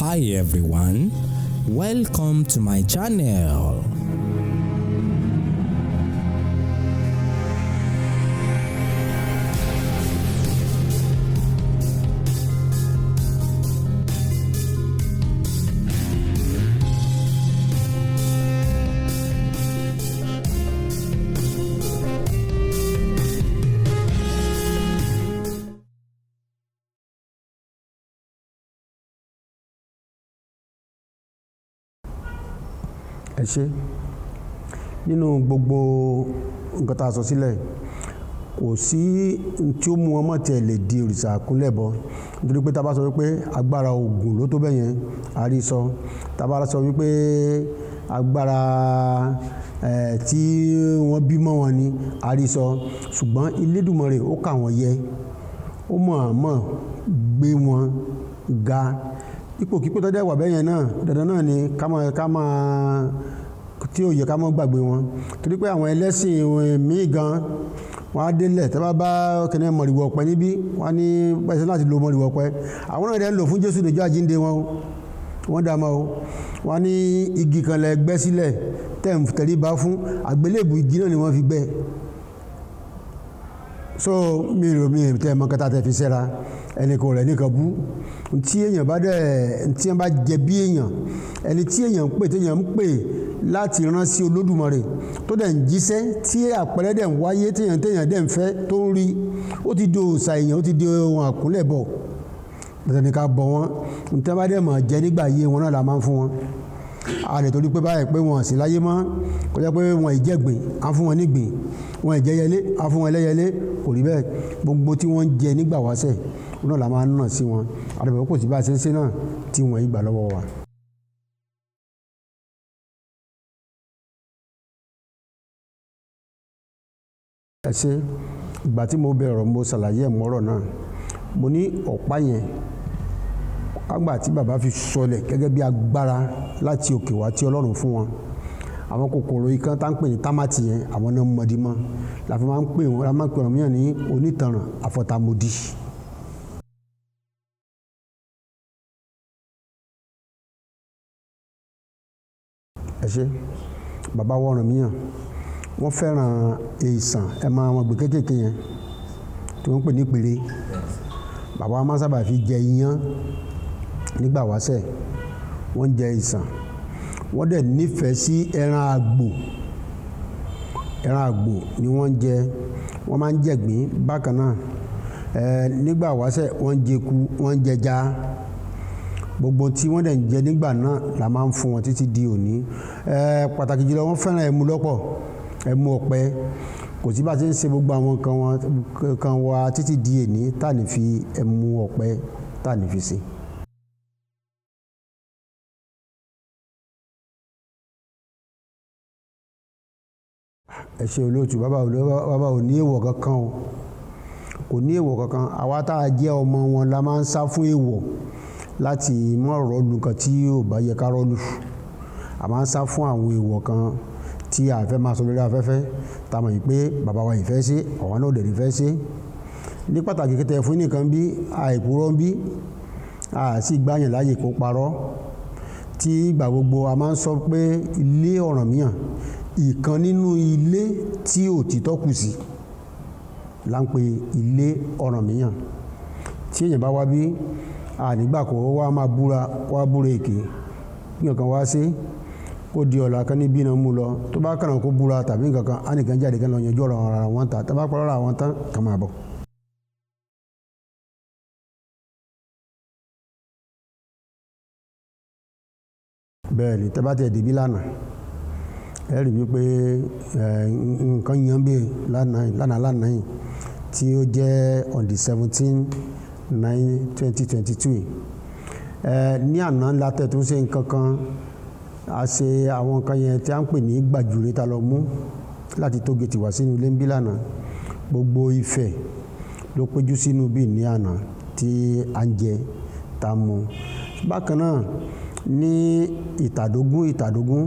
Hi everyone, welcome to my channel. Ẹ ṣé. Nínú gbogbo nǹkan tá a sọ sílẹ̀, kò sí tí ó mú wọn mọ̀ tiẹ̀ lè di òrìṣà àkúnlẹ̀bọ, nítorí pé tá a bá sọ wípé agbára Ògún ló tó bẹ́ẹ̀ yẹn, a rí sọ. Tá a bá sọ wípé agbára tí wọ́n bí mọ́ wọn ni, a rí sọ. Ṣùgbọ́n Elédùmarè ó kà wọ́n yẹ, ó mọ̀ọ́mọ̀ gbé wọn ga. Ipò kípò tó dẹ̀ wà bẹ́ẹ̀ yẹn náà, dandan náà ni ká máa tí ò yẹ ká má gbàgbé wọn, torí pé àwọn ẹlẹ́sìn míì gan wọ́n á délẹ̀ tí wọ́n bá kẹ́ni mọ̀rìwò ọ̀pẹ níbí, wọ́n á ní pẹ̀sẹ̀ láti lo mọ̀rìwò ọ̀pẹ. Àwọn náà dẹ̀ ń lò fún Jésù lójú àjíǹde wọn o, wọ́n dà mọ́ o. Wọ́n á ní igi kan lẹ gbẹ́ sílẹ̀ tẹ̀ ń tẹríba fún àgbélébù, igi náà ni wọ́n fi gbẹ́. So mi rò mi tẹ́ mọ́ kẹta tẹ́ fi sẹ́ra ẹnì kan rẹ̀ nìkan bú tí èèyàn bá dẹ̀ tí wọ́n bá jẹ bí èèyàn, ẹni tí èèyàn ń pè, tí èèyàn ń pè láti rán sí Olódùmarè, tó dẹ̀ ń jíṣẹ́, tí àpẹẹrẹ dẹ̀ ń wáyé, téèyàn dẹ̀ ń fẹ́ tó ń rí, ó ti di òòṣà èèyàn, ó ti di ohun àkúnlẹ̀bọ̀. Dandan ni ká bọ̀ wọ́n. Tí wọ́n bá dẹ̀ mọ̀ jẹ nígbà yé wọn náà la máa ń fún wọn. A lè torí pé báyìí pé wọn sì láyé mọ́, kó jẹ́ pé wọn ìjẹ́gbìn á fún wọn nígbìn, wọn ìjẹyẹlé á fún wọn ẹlẹ́yẹlé, kò rí bẹ́ẹ̀. Gbogbo tí wọ́n ń jẹ nígbà wáṣẹ̀ náà la máa ń nà sí wọn. Àdàbọ̀ kò sí bá a ṣe ń ṣe náà tí wọ́n yìí gbà lọ́wọ́ wa. Ẹ ṣé. Ìgbà tí mo bẹ̀rẹ̀ ọ̀rọ̀, mo ṣàlàyé ẹ̀ mọ́rọ̀ náà. Mo ní ọ̀pá yẹn kágbà tí bàbá fi sọlẹ̀ gẹ́gẹ́ bí agbára láti òkè wá tí Ọlọ́run fún wọn. Àwọn kòkòrò ikán tá ń pè ní termite yẹn, àwọn náà mọ̀dí mọ́ la fi máa ń pè wọ́n, la máa ń pè Ọ̀rànmíyàn ní onítànràn àfọ̀tàmọ́dì. Ẹ ṣé. Bàbá wa Ọ̀rànmíyàn, wọ́n fẹ́ràn èèsàn ẹ máa wọn gbé kéékèèké yẹn tí wọ́n ń pè ní pèrè. Bàbá wa máa ń sábà fi jẹ iyán nígbà wáṣẹ̀. Wọ́n ń jẹ ìsàn, wọ́n dẹ̀ nífẹ̀ẹ́ sí ẹran àgbò. Ẹran àgbò ni wọ́n ń jẹ. Wọ́n máa ń jẹ̀gbín bákan náà. Nígbà wáṣẹ̀, wọ́n ń jẹku, wọ́n ń jẹja. Gbogbo tí wọ́n dẹ̀ ń jẹ nígbà náà la máa ń fún wọn títí di òní. Pàtàkì jùlọ, wọ́n fẹ́ràn ẹmu lọ́pọ̀, ẹmu ọ̀pẹ. Kò sí bá a ṣe ń ṣe gbogbo àwọn nǹkan wọn kan wa títí di èní tá ní fi ẹmu ọ̀pẹ tá ní fi ṣe. Ẹ ṣé olóòtú. Bàbá ò ní èèwọ̀ kankan o, kò ní èèwọ̀ kankan. Àwa tá a jẹ́ ọmọ wọn la máa ń sá fún èèwọ̀ láti má rọ́ọ̀lù nǹkan tí ò bá yẹ ká rọ́ọ̀lù. A máa ń sá fún àwọn èèwọ̀ kan tí a fẹ́ máa sọ lórí afẹ́fẹ́, tá a mọ̀ pé bàbá wa yìí fẹ́ ṣe, àwa náà ò dẹ̀ ní fẹ́ ṣe. Ní pàtàkì kẹtẹ fún nìkan bí àìpurọ́ ń bí a sì gbàyàn láàyè kó parọ́, tí ìgbà gbogbo a máa ń sọ pé ilé Ọ̀rànmíyàn, ìkan nínú ilé tí òtítọ́ kù sí là ń pè ilé Ọ̀rànmíyàn. Tí èèyàn bá wá bí a nígbà kó wá máa búra, kó wá búra èké, kí nǹkan wá sí kó di ọ̀la kan níbí náà mú lọ, tó bá kànáà kó búra tàbí nǹkan kan, á nìkan jáde kan lọ yanjú ọ̀rọ̀ ara wọn ta. Tá bá parọ́ ara wọn tán, kàn máa bọ̀. Bẹ́ẹ̀ ni, tẹ́ bá tiẹ̀ débí lánàá, ẹ rí wípé nǹkan yan bí lánàá lánàá lánàá yìí tí ó jẹ́ on the 17/9/2022. Ní àná látẹ̀ tó ń ṣe nǹkan kan, a ṣe àwọn nǹkan yẹn tí a ń pè ní gbàjúre ta lọ mú láti tó gèètì wá sínú ilé ń bí lánàá. Gbogbo Ifẹ̀ ló péjú sínú bí ní àná tí a ń jẹ tá a mu. Bákan náà, ní ìtàdógún ìtàdógún,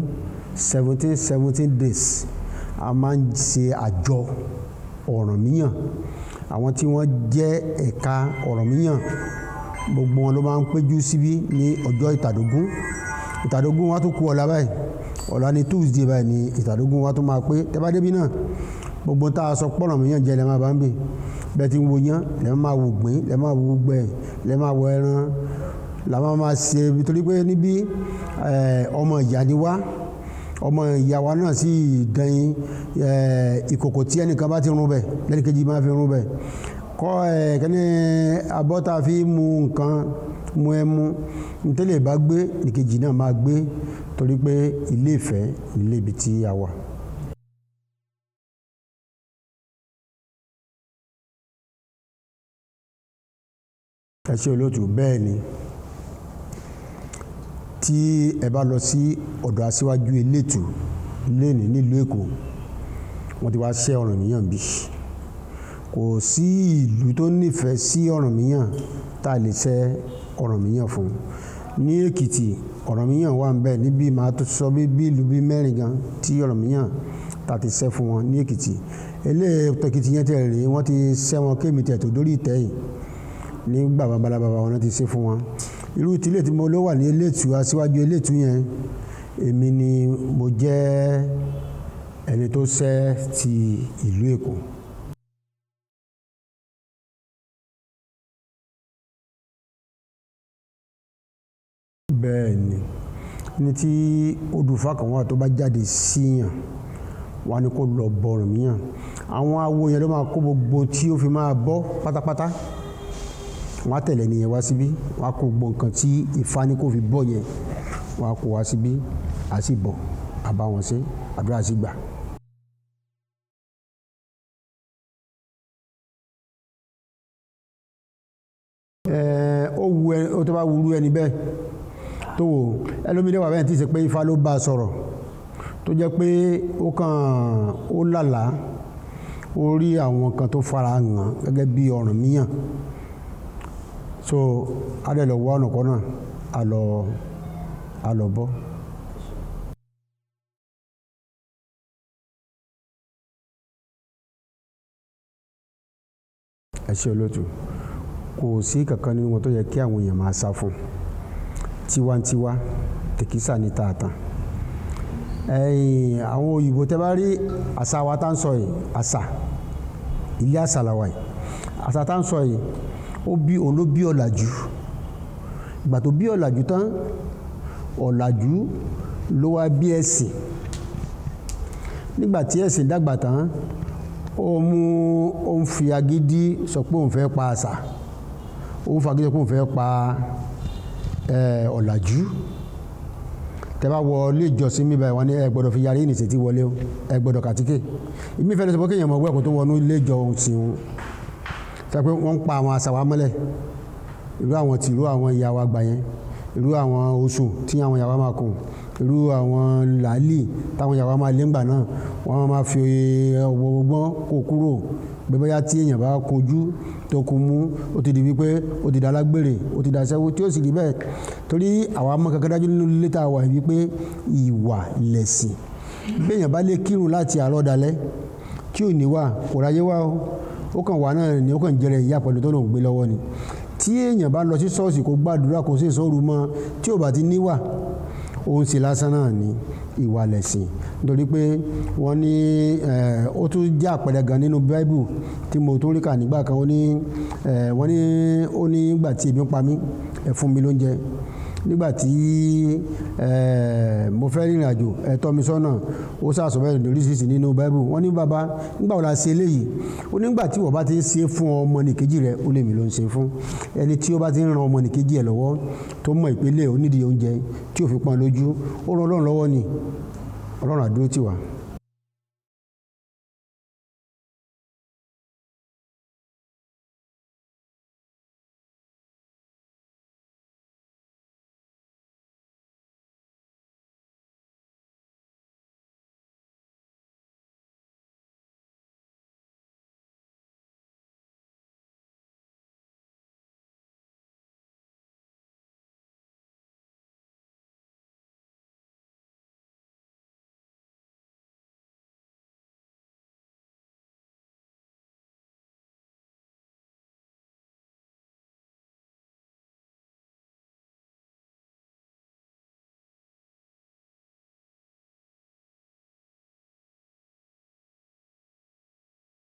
17 17 days, a máa ń ṣe àjọ Ọ̀rànmíyàn, àwọn tí wọ́n jẹ́ ẹ̀ka Ọ̀rànmíyàn. Gbogbo wọn ló máa ń péjú síbí ní ọjọ́ ìtàdógún. Ìtàdógún wa tó kù ọ̀la báyìí, ọ̀la ni Tuesday báyìí ni ìtàdógún wa tó máa pé. Tẹ́ bá débí náà, gbogbo tá a sọ pọ̀rọ̀ mìíràn jẹ́ lẹ́ máa bá ń bì. Bẹ́ẹ̀ tí ń wo yán, lẹ́ máa wo gbìn, lẹ́ máa wo gbẹ̀, lẹ́ máa wo ẹran, la máa máa ṣe. Nítorí pé níbí ọmọ ìyá ni wá, ọmọ ìyá wa náà sì dẹ̀yìn ìkòkò tí ẹnìkan bá ti rún bẹ̀ lẹ́nìkejì máa fi rún bẹ̀ kọ́ ẹ̀ kẹ́ni abọ́ tá a fi mu nǹkan mu ẹmu ntẹ́lẹ̀ bá gbé nìkejì náà máa gbé, torí pé ilé ìfẹ́ ilé ibi tí a wà. Ẹ ṣé olóòtú. Bẹ́ẹ̀ ni, tí ẹ bá lọ sí ọ̀dọ̀ aṣíwájú elétù lẹ́ni nílùú Èkó, wọ́n ti wá ṣẹ́ Ọ̀rànmíyàn bí. Kò sí ìlú tó nífẹ̀ẹ́ sí Ọ̀rànmíyàn tá a lè ṣẹ́ Ọ̀rànmíyàn fún. Ní Èkìtì, Ọ̀rànmíyàn wà ń bẹ̀. Níbí màá tó sọ bí ìlú bí mẹ́rin gan tí Ọ̀rànmíyàn tá a ti ṣẹ́ fún wọn ní Èkìtì. Eléyìí Èkìtì yẹn tẹ̀ rèé, wọ́n ti ṣẹ́ wọn kémi tẹ̀ tó dórí ìtẹ́ yìí nígbà babalá bàbá wọn ti ṣe fún wọn. Irú tílé tí mo ló wà ní Elétù, aṣíwájú Elétù yẹn, èmi ni mo jẹ́ ẹni tó ṣẹ́ ti ìlú Èkó. Bẹ́ẹ̀ ni, ní tí odùfá kan wà tó bá jáde síyàn, wọ́n á ní kó lọ bọ Ọ̀rànmíyàn. Àwọn awo yẹn ló máa kó gbogbo tí ó fi máa bọ́ pátápátá. Wọ́n á tẹ̀lé ẹni yẹn wá síbí, wọ́n á kó gbogbo nǹkan tí Ifá ní kó fi bọ́ yẹn, wọ́n á kó wá síbí, a sì bọ̀, a bá wọn ṣe, àdúrà sì gbà. Ó wu ẹ, ó tó bá wúru ẹni bẹ́ẹ̀ tó wò ẹlòmídé wà bẹ́ẹ̀ tí ì ṣe pé Ifá ló bá a sọ̀rọ̀, tó jẹ́ pé ó kàn ó lálàá, ó rí àwọn kan tó fara hàn gẹ́gẹ́ bí Ọ̀rànmíyàn, so a dẹ̀ lọ wá ọ̀nà kan náà, a lọ bọ́. Ẹ ṣé olóòtú. Kò sí kankan nínú wọn tó yẹ kí àwọn èèyàn máa sá fún. Tiwantiwa tèkísà ní tààtàn. Ẹ̀yìn àwọn òyìnbó, tẹ́ bá rí àṣà wa tá ń sọ yìí, àṣà ilé àṣà làwà yìí, àṣà tá ń sọ yìí, ó bí òun ló bí ọ̀làjú. Ìgbà tó bí ọ̀làjú tán, ọ̀làjú ló wá bí ẹ̀sìn. Nígbà tí ẹ̀sìn dàgbà tán, ó mú ó ń fi agídí sọ pé òun fẹ́ pa àṣà, ó ń fa agídí sọ pé òun fẹ́ pa ọ̀làjú. Tẹ́ bá wọ ilé ìjọsìn mi báyìí, wọ́n ní ẹ gbọ́dọ̀ fi yarí ìnìṣẹ́ tí wọlé o, ẹ gbọ́dọ̀ kàtíkè. Ìmí fẹ́ lọ sọ pé kéèyàn mọ̀ wẹ́ẹ̀kọ́ tó wọnú ilé ìjọsìn òun, sọ pé wọ́n ń pa àwọn àṣà wa mọ́lẹ̀. Irú àwọn tìrú àwọn ìyá wa gbà yẹn, irú àwọn oṣù tí àwọn ìyá wa máa kùn, irú àwọn làálì táwọn ìyá wa máa lé ńgbà náà, wọ́n máa fi ọwọ́ ọgbọ́n kó kúrò pé bóyá tí èèyàn bá kojú tó kún mú, ó ti di wípé ó ti di alágbèrè, ó ti di aṣẹ́wó, tí ó sì rí bẹ́ẹ̀. Torí àwa mọ̀ kankan dájú nínú ilé tá a wà wípé ìwà lẹ̀sìn. Bí èèyàn bá lè kírun láti àárọ̀ dalẹ́ tí ò ní wà, kò ráyé wá o, ó kàn wà náà ni, ó kàn jẹrẹ ìyá pẹ̀lú tó lòún gbé lọ́wọ́ ni. Tí èèyàn bá lọ sí ṣọ́ọ̀ṣì kó gbàdúrà, kó sì sóru mọ́, tí ò bá ti níwà, ó ń ṣe lásán náà ni. Ìwà lẹ̀sìn, nítorí pé wọ́n ní ó tún jẹ́ àpẹẹrẹ gan nínú Bíbélì tí mo tún rí kà nígbà kan. Ó ní wọ́n ní ó ní nígbà tí ebi ń pa mí, ẹ fún mi lóúnjẹ; nígbà tí mo fẹ́ rìnrìn àjò, ẹ tọ́ mi sọ́nà. Ó sàsọ bẹ́ẹ̀ lóríṣiríṣi nínú Bíbélì. Wọ́n ní, bàbá, nígbà wo la ṣe eléyìí? Ó nígbà tí ìwọ bá ti ń ṣe fún ọmọnìkejì rẹ, ó lè mi ló ń ṣe fún. Ẹni tí ó bá ti ń ran ọmọnìkejì ẹ lọ́wọ́, tó mọ̀ ìpele onídìí oúnjẹ tí ò fi pọ́n lójú, ó ran Ọlọ́run lọ́wọ́ ni. Ọlọ́run á dúró tì wá.